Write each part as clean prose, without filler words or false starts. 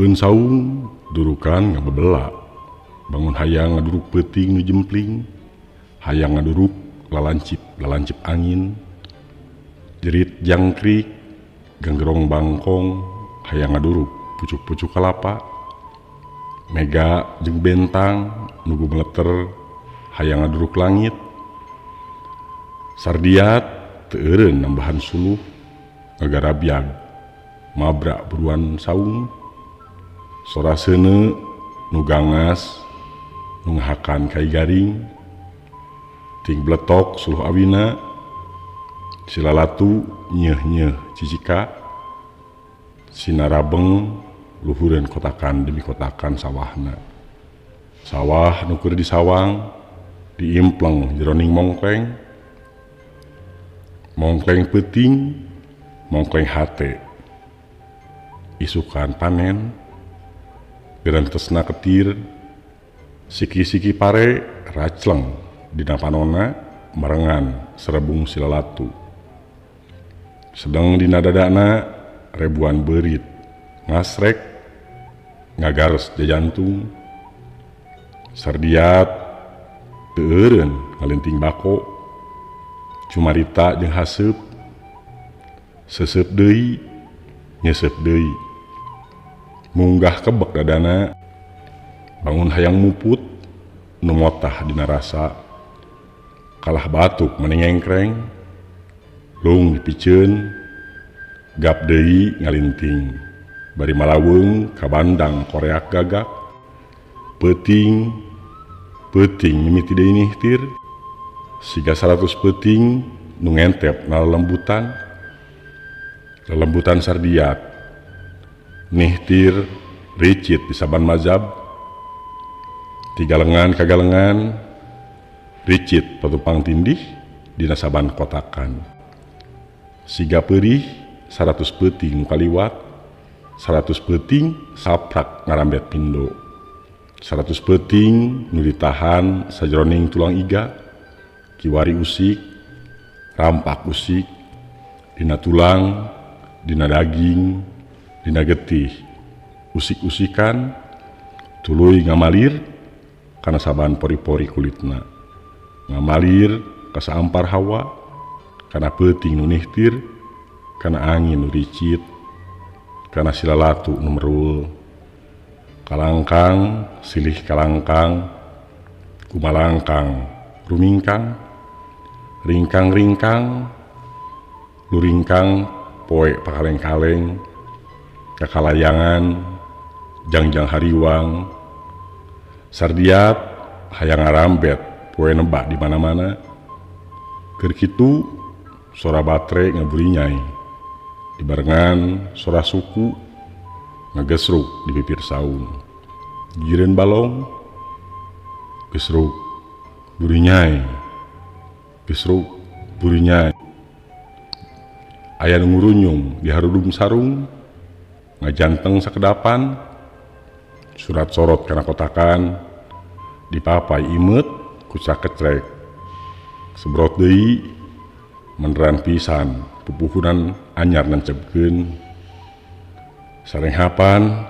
Handapeun saung durukan ngabebela. Bangun hayang ngaduruk peuting nu jempling, hayang ngaduruk lalancip lalancip angin. Jerit jangkrik, ganggerong bangkong, hayang ngaduruk pucuk-pucuk kalapa. Mega jeung bentang nugu meleter hayang ngaduruk langit. Sardiat teu eureun nambahan suluh ngagarabyag mabrak buruan saung. Sora seuneu nu gangas nu ngahakan kai garing. Ting bletok suluh awina silalatu nyeuh-nyeuh cicika. Sinarabeng luhureun kotakan demi kotakan sawahna. Sawah nu keur disawang diimpleng jeroning mongkleng. Mongkleng peuting, mongkleng hate. Isukan panen, gerentesna ketir, siki-siki pare racleng dina panonna merengan serebung silalatu. Sedeng dina dadana rebuan beurit ngasrek ngagares jajantung. Sardiat teu eureun ngalinting bako, cumarita jeung haseup, seuseup deui, nyeuseup deui. Munggah kebek dadana, bangun hayang muput nu motah dina rasa, kalah batuk meni ngengkreng, lung dipiceun, gap deui ngalinting, bari malaweung ka bandang koreak gagak. Peuting, peuting mimiti deui nihtir, siga 100 peuting nu ngentep na lelembutan, lelembutan sardiat. Nihtir ricit di saban mazhab, tiga lengan kagalengan, ricit patupang tindih dina saban kotakan. Siga peurih 100 peuting nu kaliwat, 100 peuting saprak ngarambet pindo, 100 peuting nu ditahan sajroning tulang iga, kiwari usik, rampak usik, dina tulang, dina daging, dina getih, usik-usikan, tuluy ngamalir kana saban pori-pori kulitna, ngamalir ka saampar hawa, kana peuting nu nihtir, kana angin nu ricit, kana silalatu nu merul. Kalangkang silih kalangkang, kumalangkang rumingkang, ringkang-ringkang, luringkang poe pakaleng-kaleng, kakalayangan, jangjang hariwang. Sardiat hayang ngarambet poe nebak di mana-mana. Keur kitu sora batre ngaburinyai, dibarengan sora suku ngagesruk di pipir saung. Gigireun balong, gesruk burinyai, gesruk burinyai. Aya nu ngurunyung di harudum sarung, ngajanteng sakedapan, surat sorot kana kotakan, dipapai imeut ku cakecrek. Sebrot deui meneran pisan pupuhunan anyar nancebkeun. Sarenghapan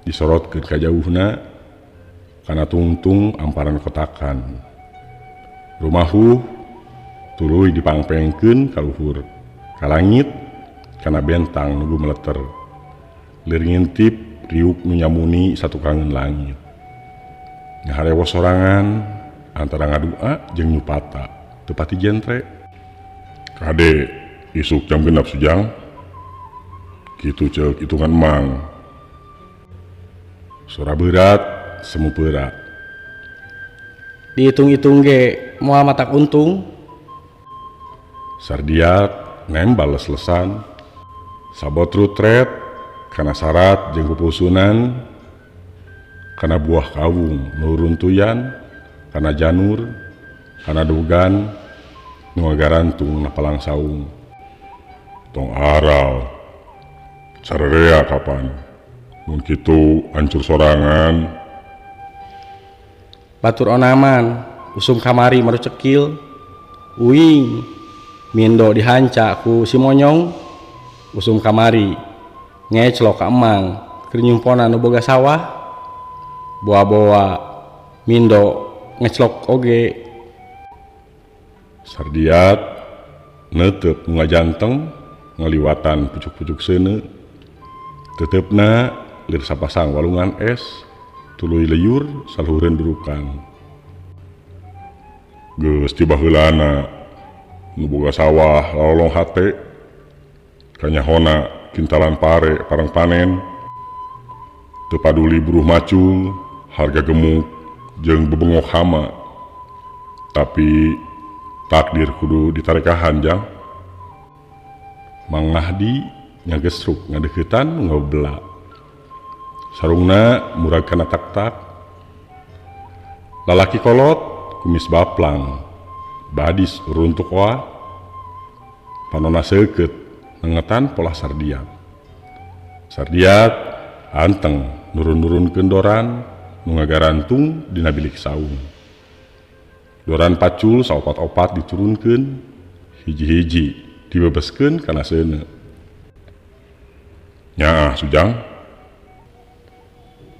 disorotkeun ka jauhna kana tungtung amparan kotakan. Rumahuh tuluy dipangpengkeun ka luhur, ka langit, kana bentang nugu meleter. Lir ngintip riuk nu nyamuni satukangeun langit. Ngaharewos sorangan antara ngadua jeung nyupata teu pati jentre. Kade isuk jam 6 sujang. Kitu ceuk hitungan mang. Sora beurat semu peurat. Dihitung-hitung ge moal matak untung. Sardiat nembal les-lesan. Sabot rutret kana sarat jeung pupusunan, kana buah kawung nu runtuyan, kana janur, kana dugan nu ngagarantung na palang saung. Tong aral sarerea kapan mun kitu hancur sorangan. Batur onaman usum kamari maru cekil, uing mindo dihanca ku si monyong. Usum kamari ngeclok ka emang Keur nyumponan nu boga sawah. Boa-boa mindo ngeclok oge. Sardiat neuteup nu ngajanteng ngaliwatan pucuk-pucuk seuneu. Teuteupna lir sapasang walungan es tuluy leyur saluhureun durukan. Geus ti baheulana nu boga sawah lalolong hate kanyahona kintalan pare parang panen. Teu paduli buruh macul, harga gemuk jeung bebengok hama. Tapi takdir kudu ditarekahan jang. Mang Mahdi nyagesruk ngadeuketan ngabela. Sarungna murag kana tak-tak. Lalaki kolot kumis baplang, badis uruntuk oa. Panona seukeut nengetan polah Sardiat. Sardiat anteng nurun-nurunkeun doran nu ngagarantung dina bilik saung. Doran pacul saopat-opat diturunkeun, hiji-hiji dibebeskeun kana seuneu. Nyaah Sujang.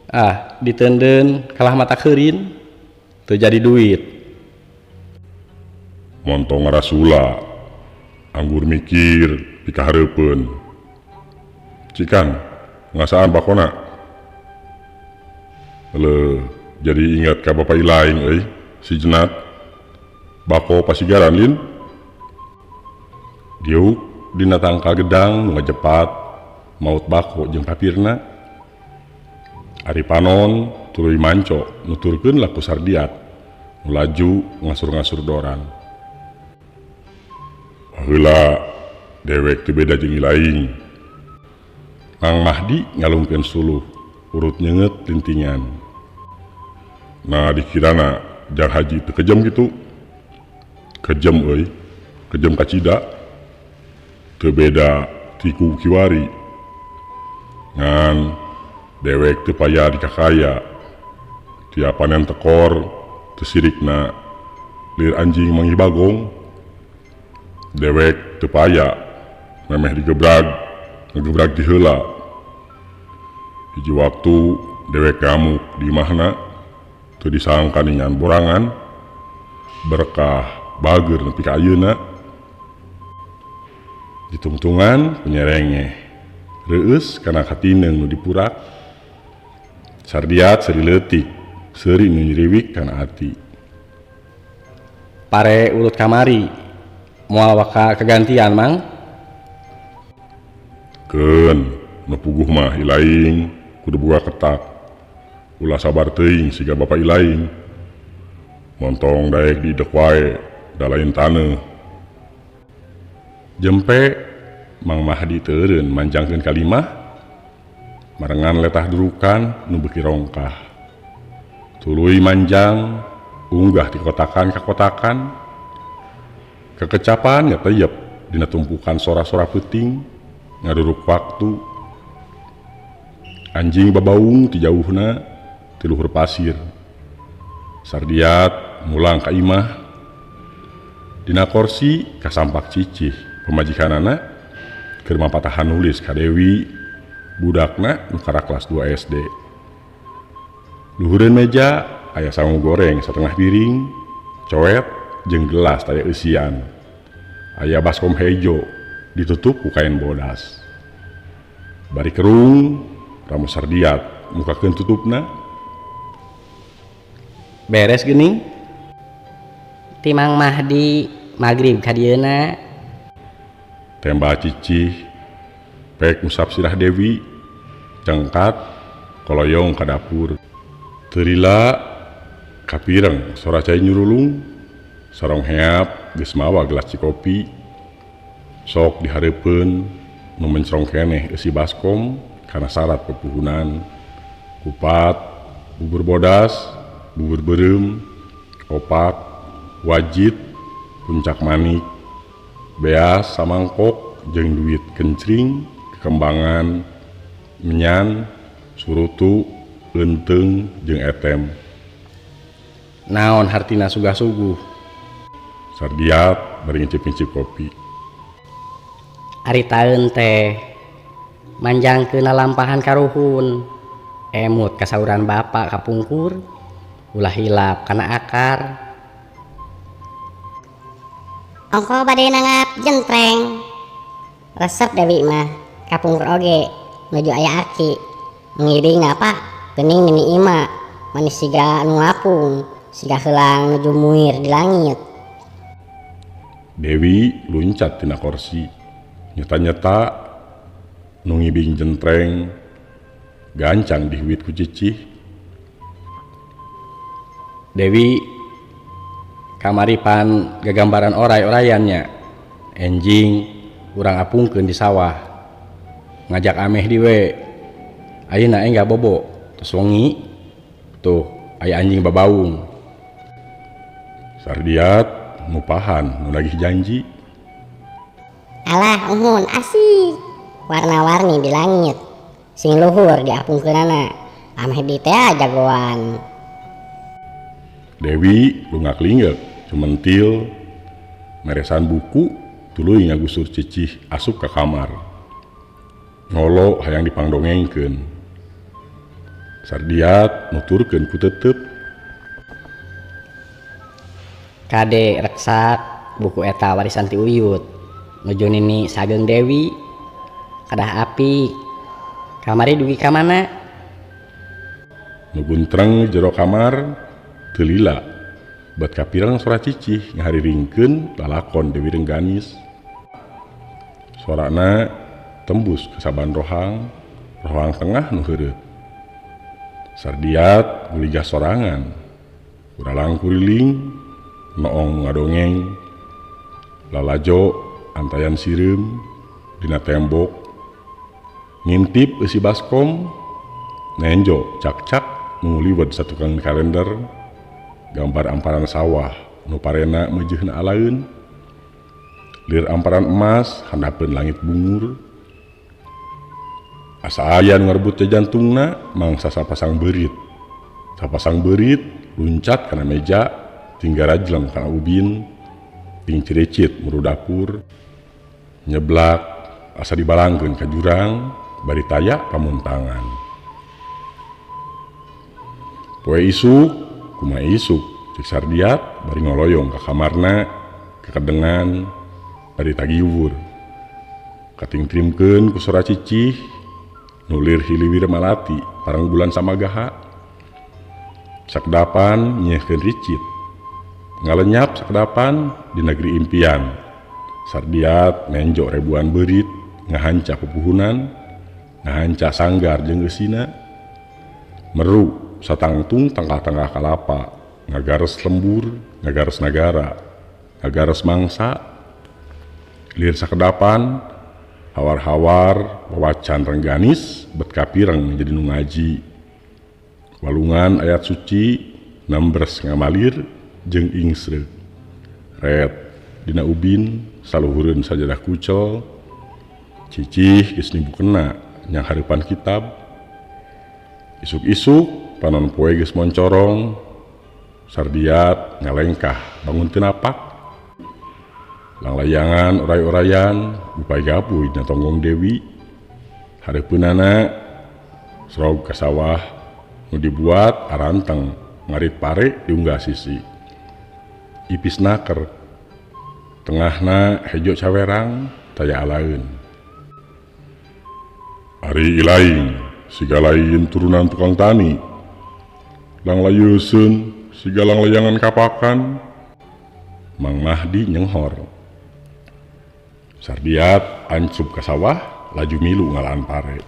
Ah, diteundeun kalah mata keurin, teu jadi duit. Montong ngarasula, anggur mikir pikahareupeun. Cikan, ngasaan bakona. Leuh, jadi ingat ka bapa ilaing euy, si Jenat. Bako pasigaran lin. Diuk dina tangkal gedang nu ngajepat maut bako jeung papirna. Ari panon tuluy manco nuturkeun laku Sardiat nu laju ngasur-ngasur doran. Baheula dewek teu beda jeung ilaing. Mang Mahdi ngalungkeun suluh, urut nyeungeut lintingan. Nah dikirana jang haji teu kejam kitu. Kejam euy, kejam kacida. Teu beda ti ku kiwari. Ngan dewek teu paya dikakaya. Tiap panen tekor teu sirikna lir anjing manggih bagong. Dewek teu paya memeh digebrag, ngegebrag ti heula. Hiji waktu dewek ngamuk di imahna teu disangka ningan borangan berkah bager nepi ka ayeuna. Ditungtungan penyerengeh reueus kana katineung nu dipurak. Sardiat seuri leutik, seuri nu nyiriwik kana ati. Pare urut kamari, moal waka kagantian Mang. Keun, nu puguh mah ilaing kudu boga ketak. Ulah sabar teuing siga bapa ilaing. Montong daek diidek wae, da lain taneuh. Jempe Mang Mahdi teureun manjangkeun kalimah, marengan letah durukan nu beuki rongkah. Tuluy manjang unggah ti kotakan ka kotakan. Kekecapan ngateyep dina tumpukan sora-sora peuting ngaduruk waktu. Anjing babaung ti jauhna ti luhur pasir. Sardiat mulang ka imah. Dina korsi kasampak cicih pamajikanana keur mapatahan nulis ka Dewi, budakna nu karak kelas 2 SD. Luhureun meja aya sangu goreng satengah piring, coet jeung gelas taya eusian. Aya baskom hejo ditutup ku kain bodas. Bari kerung Ramo Sardiat mukakeun tutupna. Beres geuning? Ti Mang Mahdi magrib ka dieuna. Tembak cicih pek ngusap sirah Dewi, cengkat koloyong ka dapur. Teu lila kapireng sora cai nyurulung, sarong heap geus mawa gelas cikopi. Sok dihareupeun nu mencrong keneh eusi baskom kana sarat pepuhunan. Kupat, bubur bodas, bubur beureum, opak, wajit, puncak manik, beas samangkok jeung duit kencring, kekembangan, menyan, surutu, eunteung jeung etem. Naon hartina sugah-suguh? Sardiat bari ngicip-ngicip kopi. Ari taeun teh Manjangkeun lalampahan karuhun. Emut kasauran bapa kapungkur ulah hilap kana akar. Ongko bade nanggap jentreng. Resep Dewi mah kapungkur oge nuju aya aki. Ngiring apa geuning mini ima manis siga nu ngapung siga heulang nuju muir di langit. Dewi luncat tina korsi nyeta-nyeta nu ngibing jentreng gancang dihuit ku cicih. Dewi kamari pan gagambaran oray-orayannya enjing urang apungkeun di sawah ngajak ameh diwe ayeuna engga bobo tos wengi tuh aya anjing babaung. Sardiat ngupahan nu nagih janji. Alah uhun asik warna-warni di langit sing luhur diapungkeunana ameh di teh jagoan. Dewi lungak linggek cumentil meresan buku tuluy ngagusur cicih asup ka kamar. Ngolo hayang dipangdongengkeun. Sardiat nuturkeun ku tetep. Kade reksak buku eta warisan ti Uyut nuju nini sageung Dewi kadah api kamari dugi ka mana. Nu guntreng jero kamar teu lila bet kapireng sora cicih ngahariringkeun lalakon Dewi Rengganis. Sorana tembus ke saban rohang, rohang tengah nu heureut. Sardiat guligah sorangan, kuralang kuriling, noong ngadongeng, lalajo antayan sireum dina tembok, ngintip eusi baskom, nenjo cak-cak nu nguliwet satukang kalender, gambar amparan sawah nu parena meujeuhna alaeun, lir amparan emas handapeun langit bungur. Asa aya nu ngarebut jantungna mangsa sapasang beurit. Sapasang beurit luncat kana meja, tinggal rajleng kana ubin, ting cirecit muru dapur, nyeblak asa dibalangkeun ka jurang bari taya pamuntangan. Poe isuk kumaha isuk cek Sardiat bari ngoloyong ka kamarna kekedengan bari tagiwur. Katingtrimkeun ku sora cicih nulir hiliwir malati parang bulan samagaha. Sakedapan nyehkeun ricit ngalenyap sakedapan di negeri impian. Sardiat nenjo ribuan beurit ngahanca pupuhunan ngahanca sanggar jeung eusina meru satangtung tangkah-tangkah kalapa ngagares lembur ngagares nagara ngagares mangsa. Lir sakedapan hawar-hawar wawacan Rengganis bet kapireng jadi nu ngaji walungan ayat suci nambres ngamalir jeung ingsreuk ret dina ubin saluhureun sajadah kucel cicih geus nibukena nyang hareupan kitab. Isuk-isuk panon poe geus moncorong Sardiat ngalengkah bangun teu napak langlayangan oray-orayan upay gapuy dina tonggong Dewi. Hareupeunana srog ka sawah nu dibuat aranteng ngarit pare diunggah sisi ipis naker tengahna hejo cawerang taya alaeun. Ari ilaing siga lain turunan tukang tani langlayeuseun siga langlayangan kapakan. Mang Mahdi nyenghor. Sardiat ancup ka sawah laju milu ngalaan pare.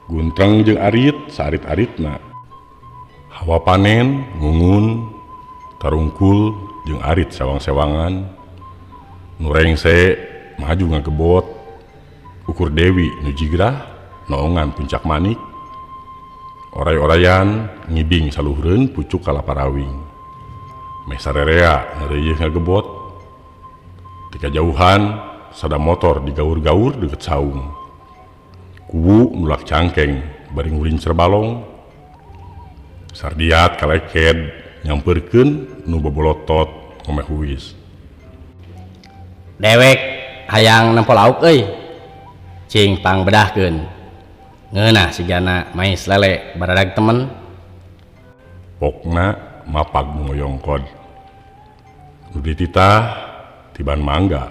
Guntreng jeung arit saarit-aritna. Hawa panen ngungun tarungkul jeung arit sewang-sewangan. Nu rengse maju ngagebot ukur Dewi nu jigrah noongan puncak manik. Oray-orayan ngibing saluhureun pucuk kalaparawing. Meh sarerea ngareuyeung ngagebot. Ti kajauhan sada motor digaur-gaur deukeut saung. Kubu nulak cangkeng bari ngulincer balong. Sardiat kaleked nyamperkeun nu bobolotot ngomeh huis. Dewek hayang nempo lauk euy. Cing pangbedahkeun. Ngeunah sigana mais lele baradag temen. Pokna mapag ngoyongkod. Nu dititah tiban mangga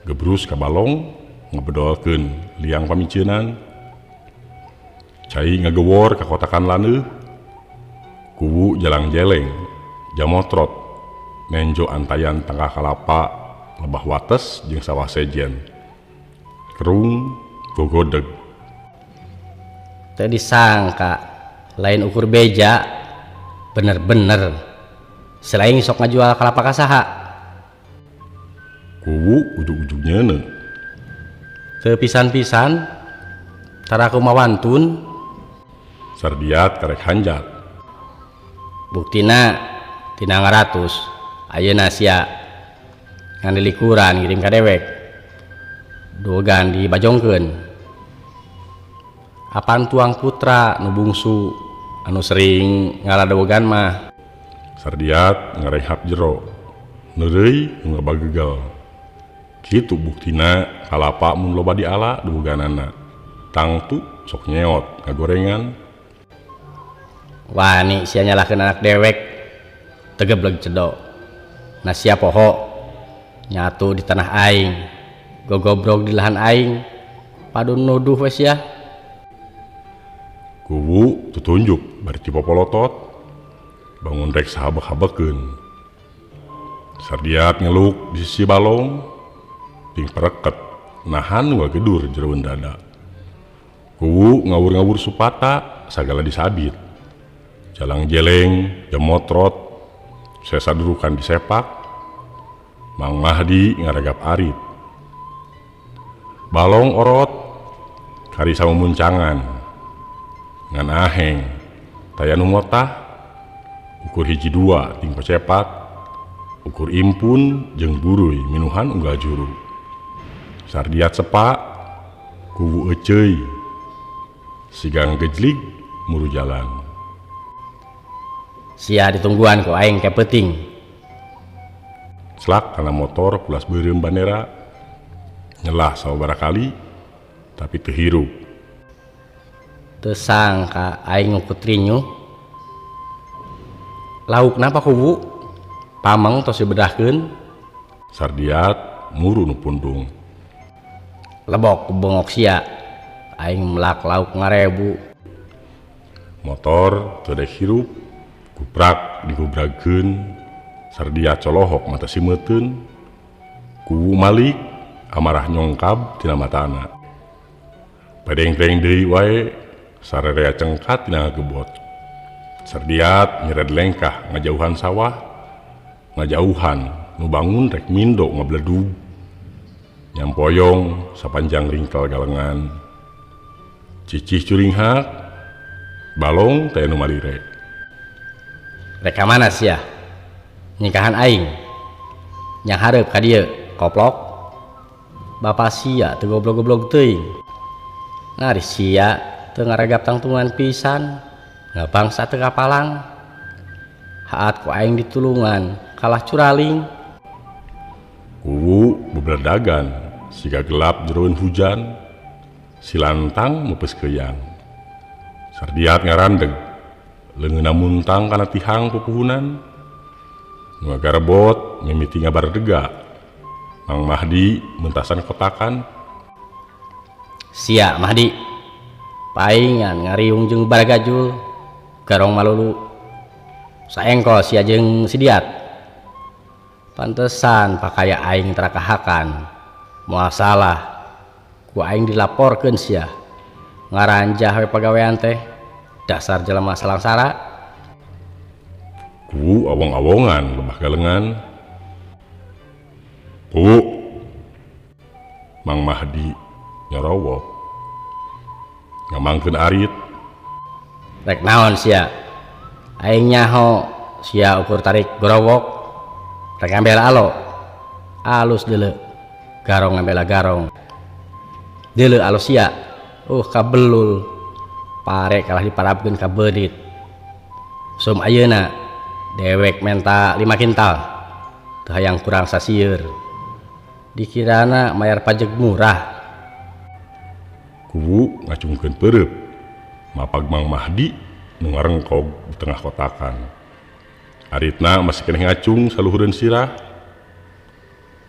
gebrus ka balong ngebedolkeun liang pamiceunnan. Cai ngagewor ka kotakan laneuh. Kuwu jalang jeleng jamotrot nenjo antayan tangkal kalapa lebah wates jeung sawah sejen. Kerung gogodeg. Teu disangka lain ukur beja bener-bener selain sok ngajual kalapa ka saha. Kuwu ujug-ujug nyeuneu. Teu pisan-pisan tara kumawantun. Sardiat karek hanjat. Buktina tina ngaratus ayeuna sia ngan dilikuran ngirim ka dewek. Duogan dibajongkeun. Apan tuang putra nu bungsu anu sering ngaladogan mah. Sardiat ngarehap jero. Neureuy nu ngabagegel. Kitu buktina kalapa mun loba diala duoganana. Tangtu sok nyeot ngagorengan. Wani sia nyalahkeun anak dewek. Tegebleg cedo. Na sia poho nyatu di tanah aing, gogobrog di lahan aing. Padun nuduh we sia. Kuwu tutunjuk bari cipopolotot. Bangun rek sahabek-habekeun. Sardiat ngeluk di sisi balong. Ting pereket nahan ngagedur jeroan dada. Kuwu ngawur-ngawur supata sagala disabit. Jalang jeleng, jemotrot, sesa durukan disepak. Mang Mahdi ngaragap arit. Balong orot kari samumuncangan. Ngan aheng taya nu motah ukur hiji dua ting pacepak ukur impun jeung buruy minuhan unggal juru. Sardiat sepak kuwu eceuy sigang gejlig muru jalan. Sia ditungguan ku aing ke peuting. Selak kana motor pulas beureum bandera nyelah sababaraha kali tapi teu hirup. Teu sangka aing ngukut rinyuh. Lauk napa kuwu? Pameng tos dibedahkeun. Sardiat muru nu pundung. Lebok bengok sia. Aing melak lauk ngarebu. Motor teu dek hirup, kuprak digubragkeun. Sardiat colohok mata simeuteun. Kuwu malik amarah nyongkab tina matana. Padengkleng deui wae sarerea cengkat tina ngagebot. Sardiat nyered lengkah ngajauhan sawah, ngajauhan nu bangun rek mindo ngabledug. Nyampoyong sapanjang ringkel galengan. Cicih curinghak, balong teh nu malire. Rek ka mana sia? Nikahan aing. Nyang hareup ka dieu, koplok. Bapa sia teu goblog-goblog teuing. Nari sia teu ngaragap tangtungan pisan. Ngabangsa teu kapalang. Haat ku aing ditulungan, kalah curaling. Kuwu bebeledagan, siga gelap jeroan hujan. Silantang mepes keyang. Sardiat ngarandeg, leungeunna muntang kana tihang pupuhunan. Nu ngagarebot mimiti ngabardega. Mang Mahdi mentasan kotakan. Sia Mahdi, paingan ngariung jeung baragajul, garong malulu. Saengkol sia jeung sidiat. Pantesan pakaya aing terakahakan. Moal salah ku aing dilaporkeun sia. Ngaranjah we pagawean teh. Dasar jelema salangsara. Ku awong-awongan lebah galengan. Ku Mang Mahdi nyorowok. Ngamangkeun arit. Rek naon sia? Aing nyaho sia ukur tarik gorowok. Rek ngambel alo. Alus deuleu. Garong ngambela garong. Deuleu alus sia. Kabelul. Pare kalah diparabkeun ka beurit. Sum ayeuna dewek menta 5 kintal. Teu hayang kurang sasieur. Dikirana mayar pajak murah. Kuwu ngacungkeun peureup mapag Mang Mahdi nu ngarengkog di tengah kotakan. Aritna masih keneh ngacung saluhureun sirah.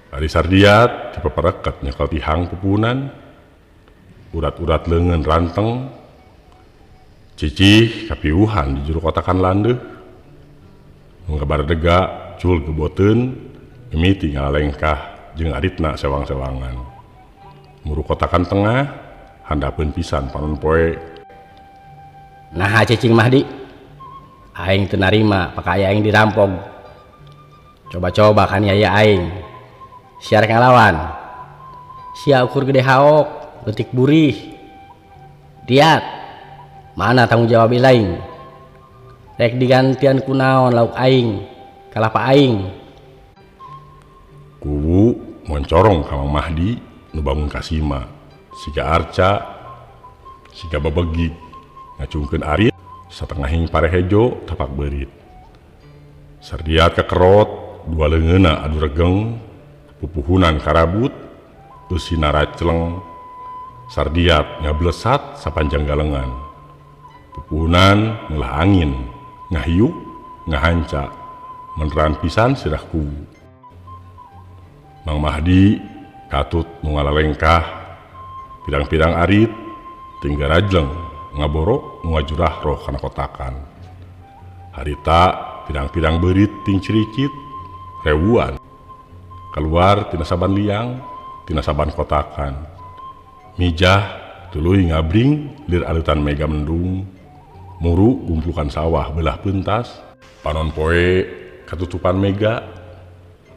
Ari Sardiat dipepereket nyekel tihang pupunan. Urat-urat leungeun ranteng. Cicih kapiuhan di juru kotakan landeuh. Nu ngabaredega cul geboteun mimiti ngalengkah jeung aritna sewang-sewangan. Muru kotakan tengah handapeun pisan panon poe. Naha cicing Mahdi, aing teu narima pakaya aing dirampok. Coba-coba kan yaya aing. Sia rek ngalawan. Sia ukur gede haok, leutik burih. Diat, mana tanggung jawab ilaing? Rek digantian ku naon lauk aing, kalapa aing. Kuwu moncorong ka Mang Mahdi nu bangun kasima, siga arca, siga babegig, ngacungkeun arit satengahing parehejo tapak beurit. Sardiat kekerot, dua leungeunna adu regeng, pupuhunan karabut, eusina raceleng. Sardiat ngablesat sapanjang galengan. Pupuhunan meulah angin, ngahiuk, ngahanca, meneran pisan sirah kuwu. Mang Mahdi katut nu ngalalengkah, pirang-pirang arit, tinggal rajleng, ngaboro nu ngajurah roh kana kotakan. Harita pirang-pirang beurit ting ciricit, rewuan. Keluar tina saban liang, tina saban kotakan. Mijah tuluy ngabring lir alutan mega mendung, muru gumplukan sawah belah pentas, panon poe katutupan mega,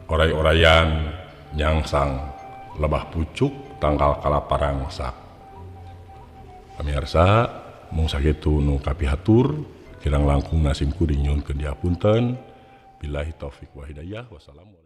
oray-orayan nyangsang lebah pucuk tangkal kalaparang sak. Pamirsa, mung sakitu nu kapihatur, kirang langkung nasim kuring nyuhunkeun dihapunten. Billahi taufik wa hidayah. Wassalamualaikum.